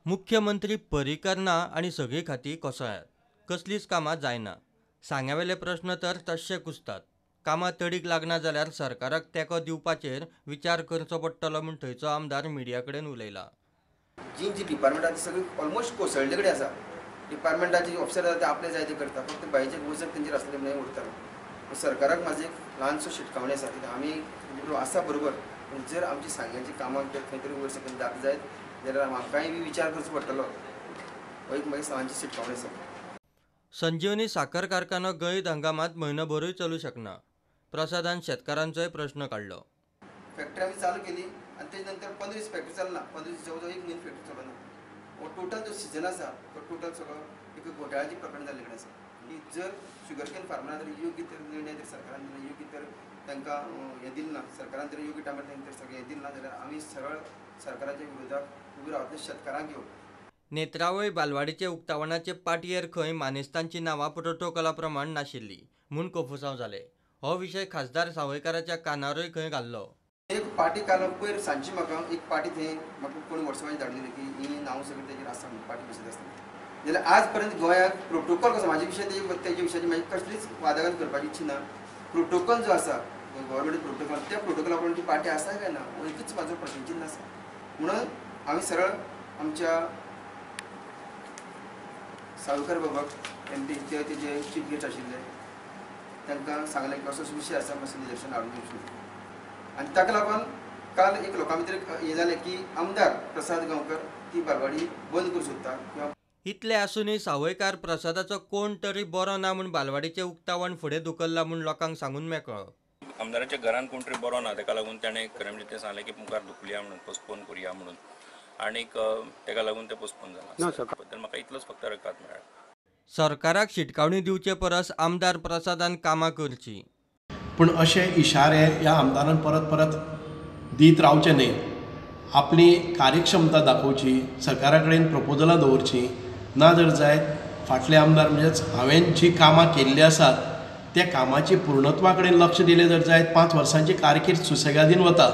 मुख्यमंत्री पर्रीकर ना आनी सगळीं खातीं कोसळ्यात, कसलीच कामां जायना. सांग्यावेले प्रश्न तर तश्शे कुसतात. कामां तडीक लागना जाल्यार सरकाराक तेंको दिवपाचेर विचार करचो पडटलो म्हूण थंयचो आमदार मिडिया कडेन उलयला. जी जी डिपार्टमेंटां सगळीं ऑलमोस्ट कोसळ्ळे कडेन आसा. डिपार्टमेंटाचे ऑफिसर आसा ते आपले जाय ते करता, फक्त बायचे वजन तेंचेर आसलें म्हणून उरता. सरकाराक म्हाजी एक ल्हानसो शिटकावणी आसा की आमी आसा बरोबर, पूण जर आमची सांग्याची कामां खंय तरी वयर सकयल जाता जायत जाल्यार आमकांय बी विचार करचो पडटलो. हो एक मागीर ल्हानशी शिटकावणी आसा. संजीवनी साखर कारखानो गळीत हंगामांत म्हयनोभरूय चलूं शकना. प्रसादान शेतकारांचोय प्रश्न काडलो. फॅक्टरी आमी चालू केली आनी तेजे नंतर 15 दीस फॅक्टरी चलना, 15 दीस जवळ जवळ 1 म्हयनो फॅक्टरी चलना. हो टोटल जो सिजन आसा तो टोटल सगळो एक घोटाळ्याचे प्रकरण जाल्ले कडेन आसा. की जर शुगर can फार्मरां जर योग्य तर निर्णय जर सरकारान दिलो, योग्य तर तांकां हें दिलें ना, सरकारान जर योग्य टायमार तांकां सगळें हें दिलें ना जाल्यार आमी सरळ सरकाराच्या विरोधाक उबी रावतले शेतकारांक घेवन. नेत्रावळ बालवाडीचे उक्तावणाचे पाटयेर खंय मानेस्तांची नांवां प्रोटोकॉला प्रमाण नाशिल्ली म्हूण कोफुसांव जालें. हो विशय खासदार सावयकाराच्या कानारूय खंय घाल्लो. एक पार्टी काल पयर सांजची म्हाका एक पार्टी थंय म्हाका कोण वॉट्सएपाचेर धाडलेली की ही नांव सगळीं तेजेर आसा म्हणून पार्टी बसयता आसतना. जाल्यार आज पर्यंत गोंयांत प्रोटोकॉल कसो म्हाजे विशय तेजे विशयाची म्हाजी कसलीच वादाघात करपाची इच्छा ना. प्रोटोकॉल जो आसा गव्हर्मेंट प्रोटोकॉल, त्या प्रोटोकॉला प्रमाण ती पार्टी आसा काय ना हो एकूच म्हाजो प्रश्नचिन्न आसा. म्हणून आमी सरळ आमच्या सावयकार बाबाक एम पी ते तेजे चीफ गेस्ट आशिल्ले तांकां सांगलें की असो विशय आसा मातसो निदर्शन हाडून दिवचें. आनी ताका लागून काल एक लोकां भितर हें जालें की आमदार प्रसाद गांवकर ती बालवाडी बंद करूंक सोदता किंवा. इतलें आसूनय सावयकार प्रसादाचो कोण तरी बरो ना म्हूण बालवाडीचें उक्तावण फुडें धुकल्लां म्हूण लोकांक सांगून मेकळो. आमदाराच्या घरान कोण तरी बरो ना ताका लागून ताणें खरें म्हणजे तें सांगलें की मुखार धुकलया म्हणून, पोस्टपोन करुया म्हणून, आनीक ताका लागून तें पोस्टपोन जालां. बद्दल म्हाका इतलोच फक्त रकाद मेळ्ळा. सरकाराक शिटकावणी दिवचे परस आमदार प्रसादान कामां करचीं. पूण अशे इशारे ह्या आमदारान परत परत दीत रावचे न्हय. आपली कार्यक्षमता दाखोवची, सरकारा कडेन प्रपोजलां दवरचीं. ना जर जायत फाटले आमदार म्हणजेच हांवें जी कामां केल्लीं आसात त्या कामाची पूर्णत्वा कडेन लक्ष दिलें जर जायत 5 वर्सांची कारकीर्द सुसेगादीन वता.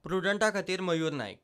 प्रुडंटा खातीर मयूर नायक.